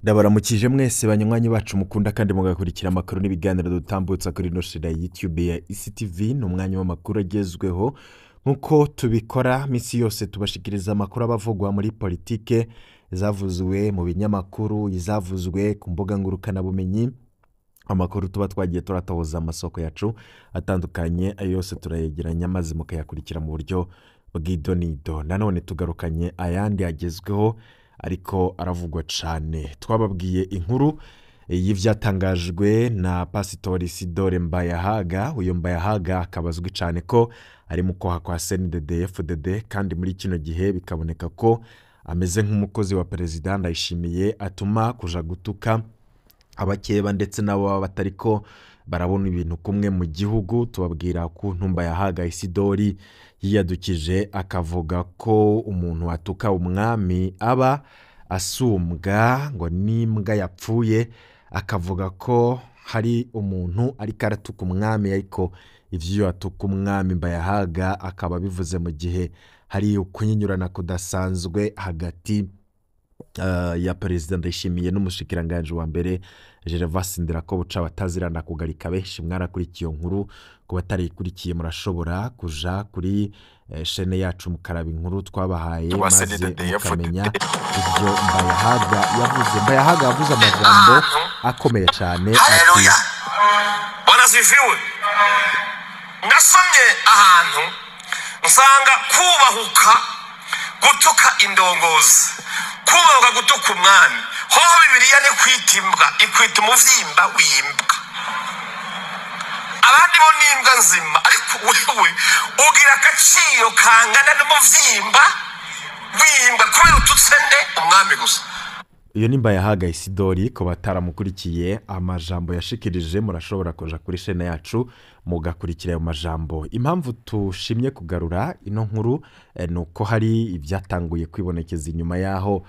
Ndabaramukije mwese banywanyi bacu mukunda kandi mugakurikira amakuru n'ibiganiro dutambutsa kuri ino shira ya YouTube ya ICTV. Ni umwanya w'amakuru agezweho nkuko tubikora misi yose, tubashikiriza amakuru abavugwa muri politike, zavuzwe mu binyamakuru, izavuzwe ku mbuga ngurukanabumenyi, amakuru tuba twagiye turatohoza amasoko yacu atandukanye, ayo yose turayegeranya maze mukayakurikira mu buryo bw'idonido. Nanone tugarukanye ayandi agezweho ariko aravugwa cane. Twababwiye inkuru y'ivyatangajwe na Pasitori Isidore Mbayahaga. Uyu Mbayahaga akaba azwi cane ko ari mu kwaha kwa CNDD-FDD, kandi muri kino gihe bikaboneka ko ameze nk'umukozi wa Perezida Ndayishimiye atuma kuja gutuka abakeba ndetse nabo baba batariko barabona ibintu kumwe mu gihugu. Tubabwira ukuntu Mbayahaga Isidori yiyadukije akavuga ko umuntu atuka umwami aba asumbwa ngo n'imbwa yapfuye, akavuga ko hari umuntu ariko aratuka umwami, ariko ivyo atuka umwami Mbayahaga akaba abivuze mu gihe hari ukunyinyurana kudasanzwe hagati ya Perezida Ndayishimiye n'umushikiranganji wa mbere Gervais Ndirakobuca batazirana kugarika. Benshi mwarakurikiye iyo nkuru, ku batarayikurikiye murashobora kuja kuri shene yacu mukaraba inkuru twabahaye maze mukamenya ivyo Mbayahaga yavuze. Mbayahaga yavuze amajambo akomeye cane ati: Haleluya, Bwana asifiwe. Nasomye ahantu nsanga kubahuka gutuka indongozi, kubahuka gutuka umwami, hoho Bibiliya ni kwita imbwa, ikwita umuvyimba w'imbwa. Abandi bo ni imbwa nzima, ariko wewe ugira agaciro kangana n'umuvyimba w'imbwa kubera ututse nde? Umwami gusa. Iyo ni Mbayahaga Isidori. Ku bataramukurikiye amajambo yashikirije, murashobora kuja kuri shene yacu mugakurikira ayo majambo. Impamvu tushimye kugarura ino nkuru ni uko hari ibyatanguye kwibonekeza inyuma yaho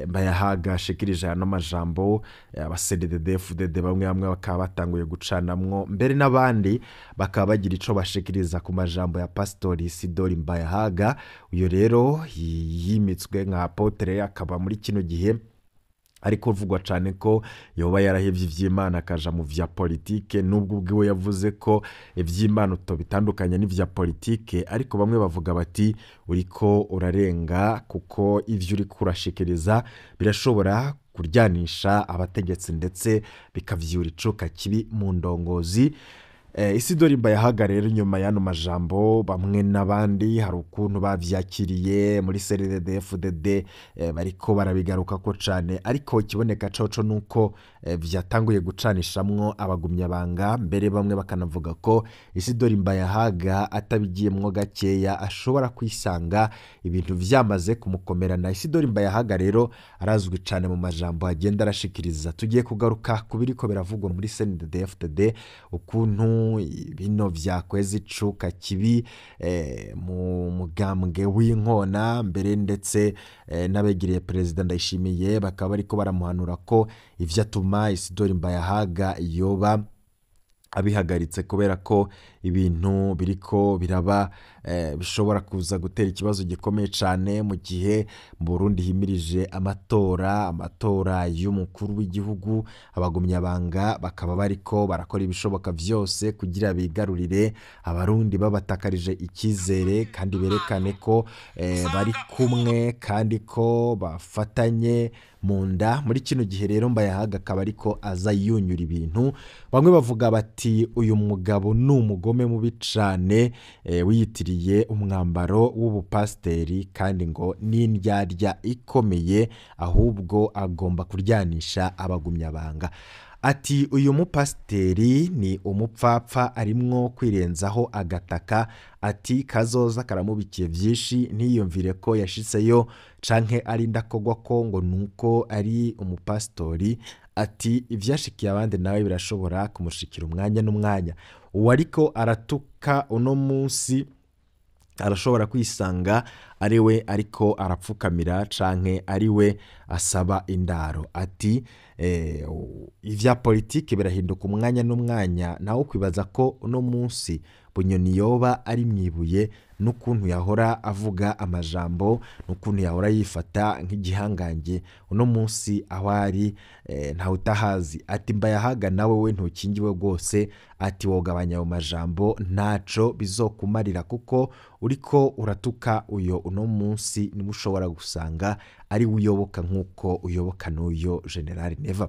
Mbayahaga ashikirije ano majambo. Aba CNDD-FDD bamwe bamwe bakaba batanguye gucanamwo, mbere n'abandi bakaba bagira ico bashikiriza ku majambo ya Pastori Isidori Mbayahaga. Uyo rero yimitswe nka apotre, akaba muri kino gihe ariko vugwa cane ko yoba yarahevye ivy'Imana akaja mu vya politike, nubwo ubwiwe yavuze ko ivy'Imana utobitandukanya n'ivya politike, ariko bamwe bavuga bati uriko urarenga kuko ivyo uriko urashikiriza birashobora kuryanisha abategetsi ndetse bikavyura icuka kibi mu ndongozi. Isidori Mbayahaga rero nyuma y'ano majambo, bamwe n'abandi hari ukuntu bavyakiriye muri CNDD-FDD, bariko barabigarukako cane, ariko ikiboneka coco nuko vyatanguye gucanishamwo abagumyabanga, mbere bamwe bakanavuga ko Isidori Mbayahaga atabigiyemwo gakeya ashobora kwisanga ibintu vyamaze kumukomerana. Isidori Mbayahaga rero arazwi cane mu majambo agenda arashikiriza. Tugiye kugaruka ku biriko biravugwa muri CNDD-FDD, ukuntu bino vyakweza icuka kibi mu mugambwe w'inkona, mbere ndetse n'abegereye Perezida Ndayishimiye bakaba bariko baramuhanura ko ivyo atuma Isidori Mbayahaga yoba abihagaritse kubera ko ibintu biriko biraba bishobora kuza gutera ikibazo gikomeye cane mu gihe mu Burundi himirije amatora y'umukuru w'igihugu. Abagumyabanga bakaba bariko barakora ibishoboka vyose kugira bigarurire abarundi babatakarije ikizere, kandi berekane ko bari kumwe kandi ko bafatanye mu nda. Muri kino gihe rero Mbayahaga akaba ariko aza yunyura ibintu. Bamwe bavuga bati uyu mugabo ni umugome mubi cane, wiyitiriye umwambaro w'ubupasiteri kandi ngo n'indyarya ikomeye, ahubwo agomba kuryanisha abagumyabanga. Ati uyu mupasiteri ni umupfapfa arimwo kwirenzaho agataka, ati kazoza karamubikiye vyinshi, ntiyumvire ko yashitseyo canke ari ndakogwa ko ngo nuko ari umupasitori. Ati ivyashikiye abandi nawe birashobora kumushikira umwanya n'umwanya. Uwariko aratuka uno munsi arashobora kwisanga ariwe ariko arapfukamira canke ariwe asaba indaro. Ati ivya politike birahinduka umwanya n'umwanya, nawe kwibaza ko uno munsi Bunyoni yoba ari mwibuye, n'ukuntu yahora avuga amajambo, n'ukuntu yahora yifata nk'igihangange, uno munsi aho ari ntawe utahazi. Ati Mbayahaga nawe we ntukingiwe rwose, ati wogabanya ayo majambo ntaco bizokumarira kuko uriko uratuka uyo uno munsi niwe ushobora gusanga ari we uyoboka nk'uko uyoboka n'uyo General Neva.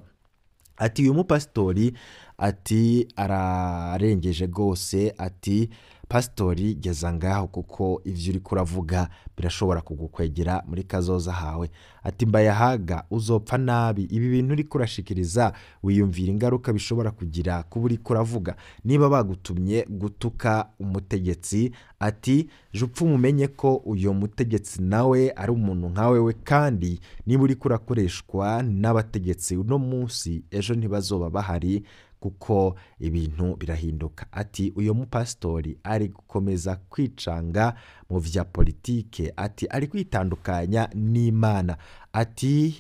Ati uyu mupasitori ati ararengeje rwose, ati pasitori geza ngaho kuko ivyo uriko uravuga birashobora kugukwegera muri kazoza hawe. Ati Mbayahaga uzopfa nabi, ibi bintu uriko urashikiriza wiyumvira ingaruka bishobora kugira kuba uriko uravuga, niba bagutumye gutuka umutegetsi, ati jupfa umumenye ko uyo mutegetsi nawe ari umuntu nkawe we, kandi niba uriko urakoreshwa n'abategetsi uno munsi ejo ntibazoba bahari kuko ibintu birahinduka. Ati uyo mupasitori ari gukomeza kwicanga mu vya politike, ati ari kwitandukanya n'Imana, ati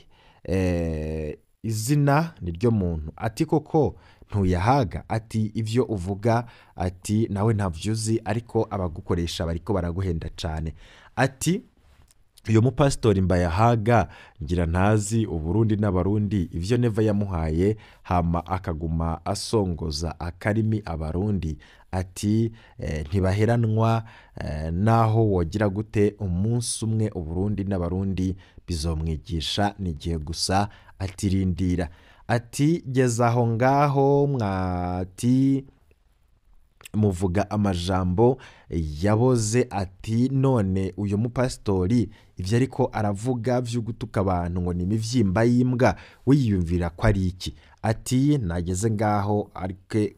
izina niryo muntu, ati koko ntuyahaga, ati ivyo uvuga ati nawe ntavyo uzi ariko abagukoresha bariko baraguhenda cane. Ati uyo mupasitori Mbayahaga ngira ntazi Uburundi n'Abarundi ivyo Neva yamuhaye, hama akaguma asongoza akarimi Abarundi, ati ntibaheranwa naho wogira gute, umunsi umwe Uburundi n'Abarundi bizomwigisha n'igihe gusa, atirindira. Ati geza aho ngaho mwati muvuga amajambo yaboze, ati none uyu mupasitori ivyo ariko aravuga vyo gutuka abantu ngo ni imivyimba y'imbwa wiyumvira ko ari iki? Ati nageze ngaho arike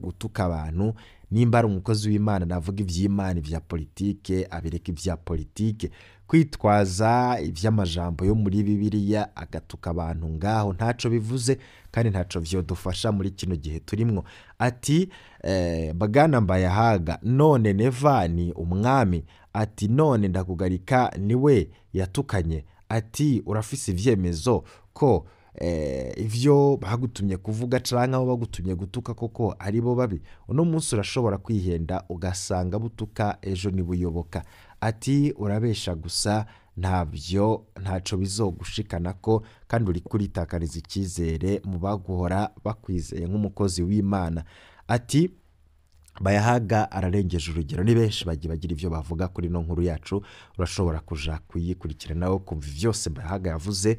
gutuka abantu, nimba ari umukozi w'Imana navuga ivy'Imana, ivya politike abireka ivya politike, kwitwaza ivy'amajambo yo muri Bibiliya agatuka abantu ngaho ntaco bivuze kandi ntaco vyodufasha muri kino gihe turimwo. Ati Bagana Mbayahaga none Neva ni umwami, ati none Ndakugarika niwe yatukanye, ati urafise ivyemezo ko ivyo bagutumye kuvuga canke abo bagutumye gutuka koko ari bo babi, uno munsi urashobora kwihenda ugasanga butuka ejo nibuyoboka. Ati urabesha gusa ntabyo ntaco bizogushikanako kandi uri kuritakariza icyizere mu baguhora bakwizeye nk'umukozi w'Imana. Ati Mbayahaga ararengeje urugero, ni benshi bagiye bagira ivyo bavuga kuri no nkuru yacu, urashobora kuja kuyikurikira nawe kumva vyose Mbayahaga yavuze.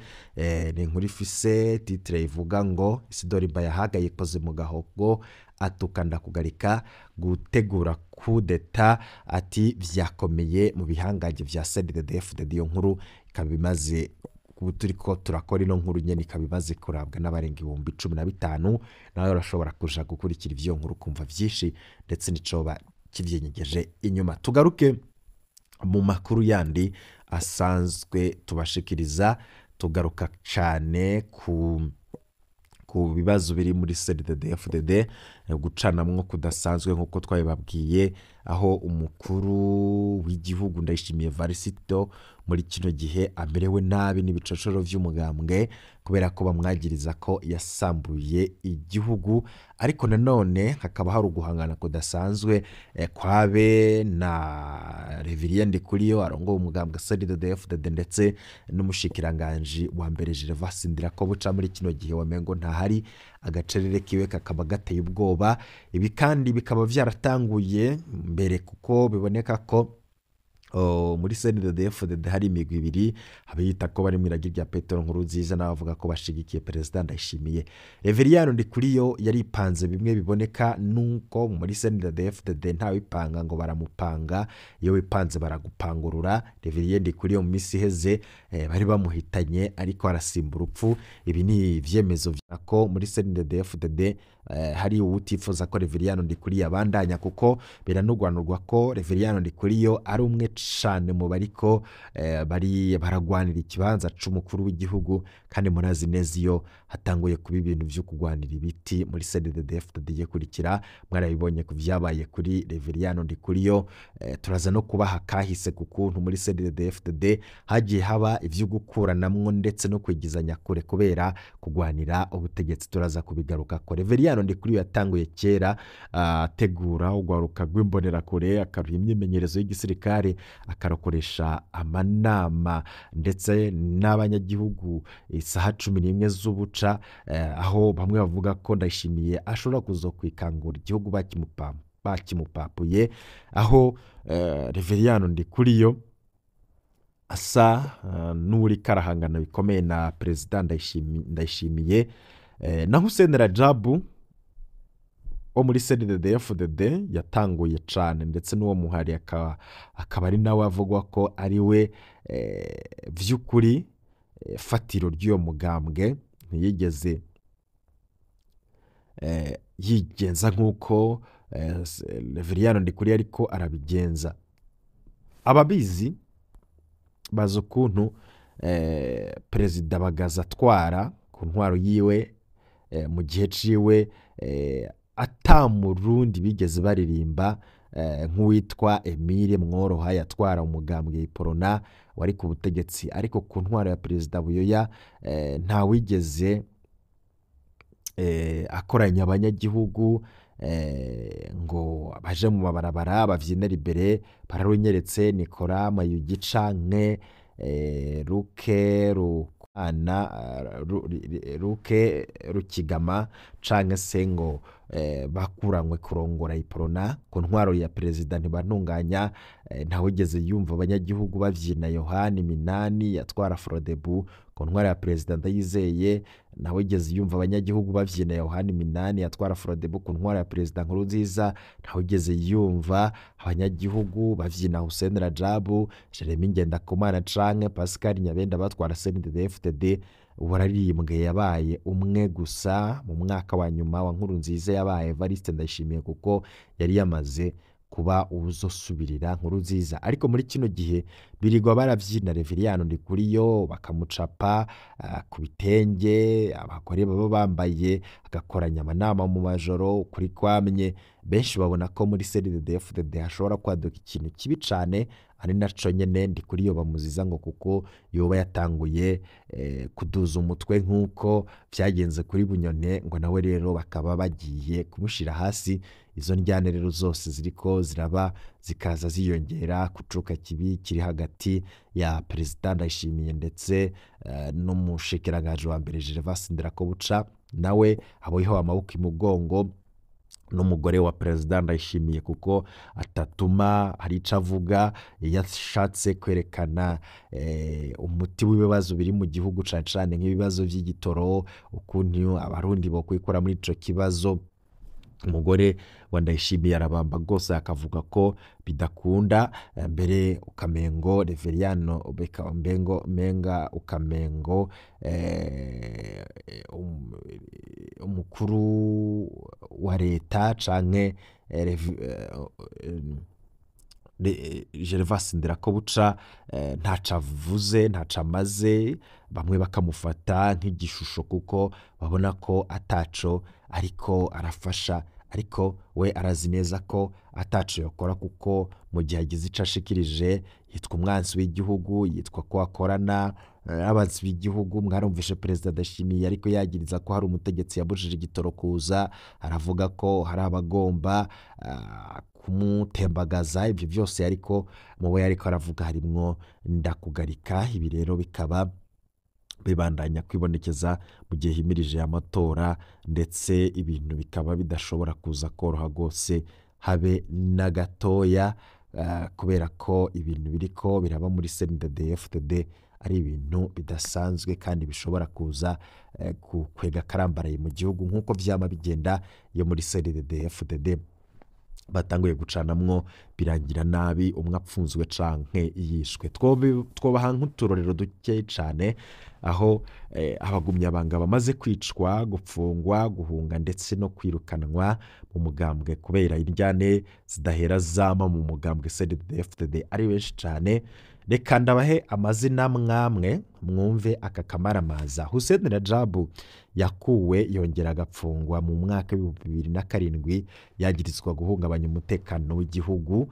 Ni inkuru ifise titre ivuga ngo Isidori Mbayahaga yikoze mu gahogo atuka Ndakugarika gutegura kudeta, ati vyakomeye mu bihangange vya CNDD-FDD. Iyo nkuru ikaba imaze ubu turiko turakora ino nkuru nyene ikaba imaze kurabwa n'abarenga 15,000. Nawe urashobora kuja gukurikira ivyo nkuru kumva vyinshi ndetse n'icoba kivyenyegeje inyuma. Tugaruke mu makuru yandi asanzwe tubashikiriza, tugaruka cane ku bibazo biri muri CNDD-FDD, gucanamwo kudasanzwe nkuko twabibabwiye, aho umukuru w'igihugu Ndayishimiye Varisito muri kino gihe amerewe nabi n'ibicocoro vy'umugambwe kubera ko bamwagiriza ko yasambuye igihugu, ariko nanone hakaba hari uguhangana kudasanzwe kwabe na Reverien Ndikuriyo arongoye umugambwe CNDD-FDD ndetse n'umushikiranganji wa mbere Gervais Ndirakobuca muri kino gihe wamengo ntahari, agacerere kiwe kakaba gateye ubwoba. Ibi kandi bikaba vyaratanguye mbere kuko biboneka ko muri CNDD-FDD hari imigwi ibiri, abiyita ko bari mw'iragi rya Petero Nkurunziza n'abavuga ko bashigikiye Perezida Ndayishimiye. Reverien Ndikuriyo yaripanze bimwe biboneka nuko muri CNDD-FDD nta wipanga ngo baramupanga, iyo wipanze baragupangurura. Reverien Ndikuriyo mu misi iheze bari bamuhitanye ariko arasimba urupfu. Ibi ni ivyemezo vyako muri CNDD-FDD hari uwutifuza ko Reverien Ndikuriyo abandanya, kuko biranugwanurwa ko Reverien Ndikuriyo ari umwe cane mu bariko bari baragwanira ikibanza c'umukuru w'igihugu. Kandi murazi neza iyo hatanguye kuba ibintu vyo kugwanira ibiti muri CNDD-FDD ikurikira, mwarabibonye ku vyabaye kuri Reveriyano Ndikuriyo. Turaza no kubaha kahise ku kuntu muri CNDD-FDD hagiye haba ivyo gukuranamwo ndetse no kwigizanya kure kubera kugwanira ubutegetsi, turaza kubigarukako. Reveriyano Ndikuriyo yatanguye kera ategura urwaruka rw'imbonerakure, akaruha imyimenyerezo y'igisirikare, akarukoresha amanama ndetse n'abanyagihugu isaha 11 z'ubuca, aho bamwe bavuga ko Ndayishimiye ashobora kuzokwikangura igihugu bakimupapuye, aho Reveriyano Ndikuriyo asa n'uwuriko arahangana bikomeye na Perezida Ndayishimiye. Na Hussein Rajabu wo muri CNDD-FDD yatanguye cane, ndetse n'uwo muhari akaba ari nawe avugwa ko ari we vy'ukuri fatiro ry'uyo mugambwe. Ntiyigeze yigenza nk'uko Reveriyano Ndikuriyo ariko arabigenza. Ababizi bazi ukuntu Perezida Bagaza atwara ku ntwaro yiwe, mu gihe ciwe ata murundi bigeze baririmba nk'uwitwa Emile Mworoha yatwara umugambwe Iporona wari ku butegetsi, ariko ku ntwaro ya Perezida Buyoya ntawigeze akoranya abanyagihugu ngo baje mu mabarabara bavyinira imbere. Bararunyeretse Nikora Mayugi canke Ruke Rukana, Ruke Rukigama canke se ngo bakuranywe kurongora Iporona ku ntwaro ya Perezida Ntibantunganya. Ntawigeze yumva abanyagihugu bavyina Yohani Minani yatwara Frodebu ku ntwaro ya Perezida Ndayizeye, ntawigeze yumva abanyagihugu bavyina Yohani Minani yatwara Frodebu ku ntwaro ya Perezida Nkurunziza, ntawigeze yumva abanyagihugu bavyina Hussein Rajabu, Jeremy Ngendakumana canke Pascal Nyabenda batwara CNDD-FDD. Uwararirimbwe yabaye umwe gusa mu mwaka wa nyuma wa Nkurunziza, yabaye Evariste Ndayishimiye, kuko yari yamaze kuba uwuzosubirira Nkurunziza. Ariko muri kino gihe birirwa baravyina Reveriyano Ndikuriyo, bakamucapa ku bitenge abagore baba bambaye, agakoranya amanama mu majoro kuri kwamye. Benshi babona ko muri CNDD-FDD hashobora kwaduka ikintu kibi cane, ari naco nyene Ndikuriyo bamuziza ngo kuko yoba yatanguye kuduza umutwe nk'uko vyagenze kuri Bunyone, ngo nawe rero bakaba bagiye kumushira hasi. Izo ndyane rero zose ziriko ziraba zikaza ziyongera kucuka kibi kiri hagati ya Perezida Ndayishimiye ndetse n'umushikiranganji wa mbere Gervais Ndirakobuca, nawe aboyeho amaboko imugongo n'umugore wa Perezida Ndayishimiye, kuko atatuma hari ico avuga iyo ashatse kwerekana umuti w'ibibazo biri mu gihugu, cane cane nk'ibibazo vy'igitoro, ukuntu abarundi bokwikura muri ico kibazo. Umugore wa Ndayishimiye arabamba rwose akavuga ko bidakunda, mbere ukamengo Reveriyano mbengo menga ukamengo umukuru wa leta canke Gervais Ndirakobuca ntaco avuze, ntaco amaze, bamwe bakamufata nk'igishusho kuko babona ko ataco ariko arafasha, ariko we arazi neza ko ataco yokora, kuko mu gihe agize ico ashikirije yitwa umwansi w'igihugu, yitwa ko akorana n'abansi b'igihugu. Mwarumvishe Perezida Ndayishimiye ariko yagiriza ko hari umutegetsi yabujije igitoro kuza, aravuga ko hari abagomba kumutembagaza. Ivyo vyose ariko mu bo yariko aravuga harimwo Ndakugarika. Ibi rero bikaba bibandanya kwibonekeza mu gihe himirije amatora, ndetse ibintu bikaba bidashobora kuza koroha rwose habe na gatoya, kubera ko ibintu biriko biraba muri CNDD-FDD ari ibintu bidasanzwe kandi bishobora kuza kwega karambaraye mu gihugu nk'uko vyama bigenda iyo muri CNDD-FDD. Batanguye gucanamwo birangira nabi, umwe apfunzwe canke yishwe. Twobaha nk'uturorero duke cane aho abagumyabanga bamaze kwicwa, gupfungwa, guhunga ndetse no kwirukanwa mu mugambwe kubera indyane zidahera zama mu mugambwe CNDD-FDD ari benshi cane. Reka ndabahe amazina mwamwe mwumve aka kamaramaza. Hussein Rajabu yakuwe yongera agapfungwa mu mwaka w'2007, yagirizwa guhungabanya umutekano w'igihugu,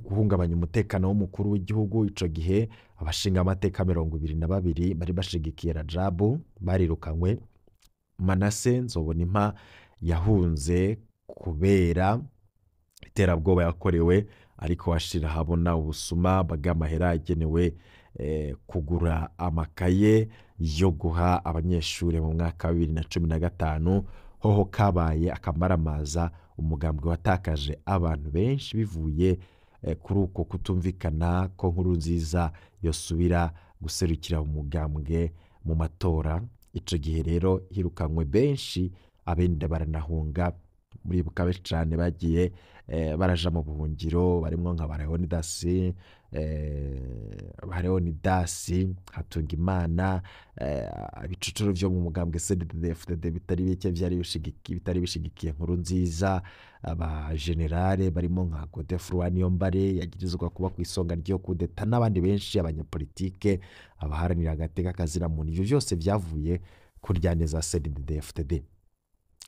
guhungabanya umutekano w'umukuru w'igihugu. Ico gihe abashinga amateka 22 bari bashigikiye Rajabu barirukanywe. Manase Nzobonimpa yahunze kubera iterabwoba yakorewe, ariko ashira habona ubusuma bw'amahera yagenewe kugura amakaye yo guha abanyeshuri mu mwaka wa 2015. Hoho kabaye akamaramaza, umugambwe watakaje abantu benshi bivuye kuri uko kutumvikana ko Nkurunziza yosubira guserukira umugambwe mu matora. Ico gihe rero hirukanywe benshi, abenda baranahunga. Muribuka benshi cane bagiye baraja mu buhungiro, barimwo nka ba Leonidas Hatungimana, ibicucuru vyo mu mugambwe CNDD-FDD bitari bike vyari bitari bishigikiye Nkurunziza, aba generale barimo nka Godefroid Niyombare yagirizwa kuba ku isonga ryo kudeta, n'abandi benshi, abanyapolitike, abaharanira agateka kazira muntu. Ivyo vyose vyavuye kuryane za CNDD-FDD.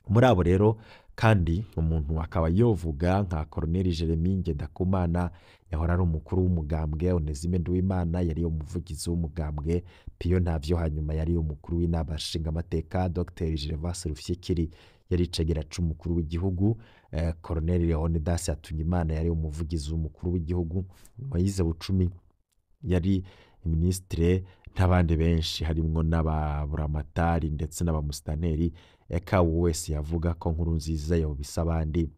Muri abo rero kandi umuntu akaba yovuga nka Colonel Jeremy Ngendakumana yahora ari umukuru w'umugambwe, Onesime Nduwimana yari umuvugizi w'umugambwe, Piyo Ntavyo hanyuma yari umukuru w'inama nshingamateka, Dr Gervas Rufyikiri yari icegera c'umukuru w'igihugu, Colonel Leonidas Hatungimana yari umuvugizi w'umukuru w'igihugu, Moise Bucumi yari ministre, n'abandi benshi harimwo n'ababuramatari ndetse n'abamusitanteri. Eka uwo wese yavuga ko Nkurunziza yobisa abandi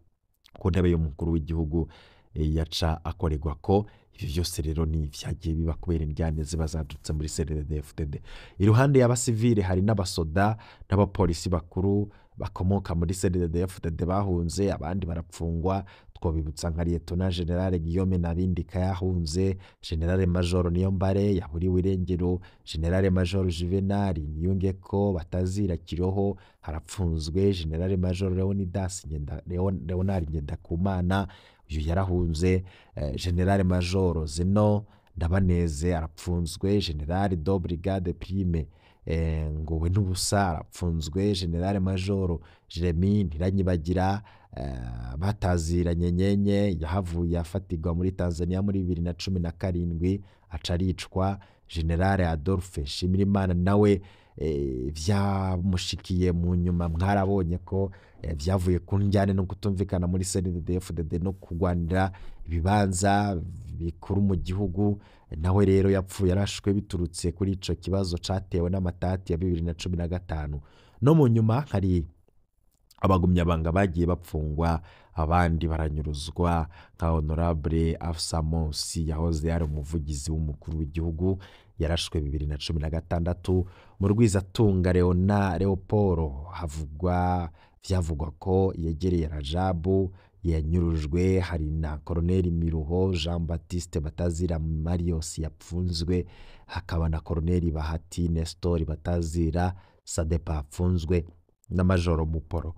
ku ntebe y'umukuru w'igihugu yaca akorerwa ko. Ivyo vyose rero ni vyagiye biba kubera indyane ziba zadutse muri CNDD-FDD. Iruhande y'abasivile hari n'abasoda n'abapolisi bakuru bakomoka muri CNDD-FDD bahunze, abandi barapfungwa. Twobibutsa nka Lieutenant General Guillaume Nabindika yahunze, General Major Niyombare yaburiwe irengero, General Major Juvenal Niyungeko batazira Kiroho harapfunzwe, General Major Leonidas Leonard Ngendakumana uyu yarahunze, General Major Zeno Ndabaneze arapfunzwe, General de Brigade Prime Ngowe n'ubusa arapfunzwe, General Major Jeremy Ntiranyibagira bataziranye nyenye yahavuye afatirwa muri Tanzania muri 2017 aca aricwa, General Adolphe Nshimirimana nawe vyamushikiye mu nyuma, mwarabonye ko vyavuye ku njyane no kutumvikana muri CNDD-FDD no kugwanira ibibanza bikuru mu gihugu. Nawe rero yapfuye arashwe biturutse kuri ico kibazo catewe n'amatati ya 2015. No mu nyuma hari abagumyabanga bagiye bapfungwa, abandi baranyuruzwa nka Honorable Afsa Monsi yahoze ari umuvugizi w'umukuru w'igihugu yarashwe 2016. Mu Rwizatunga Leopold havugwa vyavugwa ko yegereye Rajabu yanyurujwe, hari na Colonel Miruho Jean Baptiste Batazira Marius yapfunzwe, hakaba na Colonel Bahati Nestor Batazira Sadepa apfunzwe, na Majoro Muporo.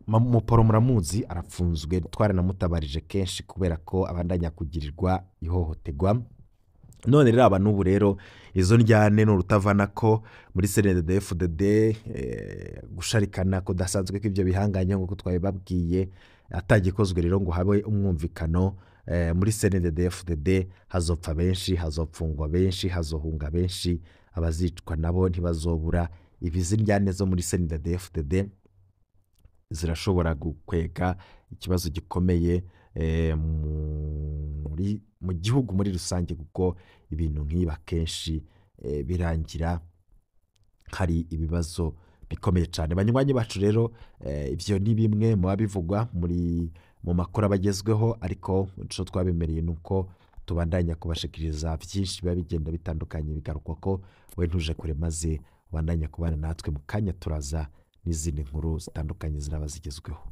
Muporo muramuzi arapfunzwe, twaranamutabarije kenshi kubera ko abandanya kugirirwa ihohoterwa. None rero aba n'ubu rero izo njyane n'urutavana ko muri CNDD-FDD gusharikana kudasanzwe kw'ivyo bihanganye nk'uko twabibabwiye, atagikozwe rero ngo habe umwumvikano muri CNDD-FDD hazopfa benshi, hazopfungwa benshi, hazohunga benshi, abazicwa nabo ntibazobura. Ibizi njyane zo muri CNDD-FDD zirashobora gukwega ikibazo gikomeye mu gihugu muri rusange, kuko ibintu nk'ibi akenshi birangira hari ibibazo bikomeye cyane. Banywanyi bacu rero ivyo ni bimwe mu bivugwa muri mu makuru abagezweho, ariko ico twabemereye nuko tubandanya kubashikiriza byinshi biba bigenda bitandukanye bigarukwa ko we ntuje kure maze Ubandanya kubana natwe, mu kanya turaza n'izindi nkuru zitandukanye ziraba zigezweho.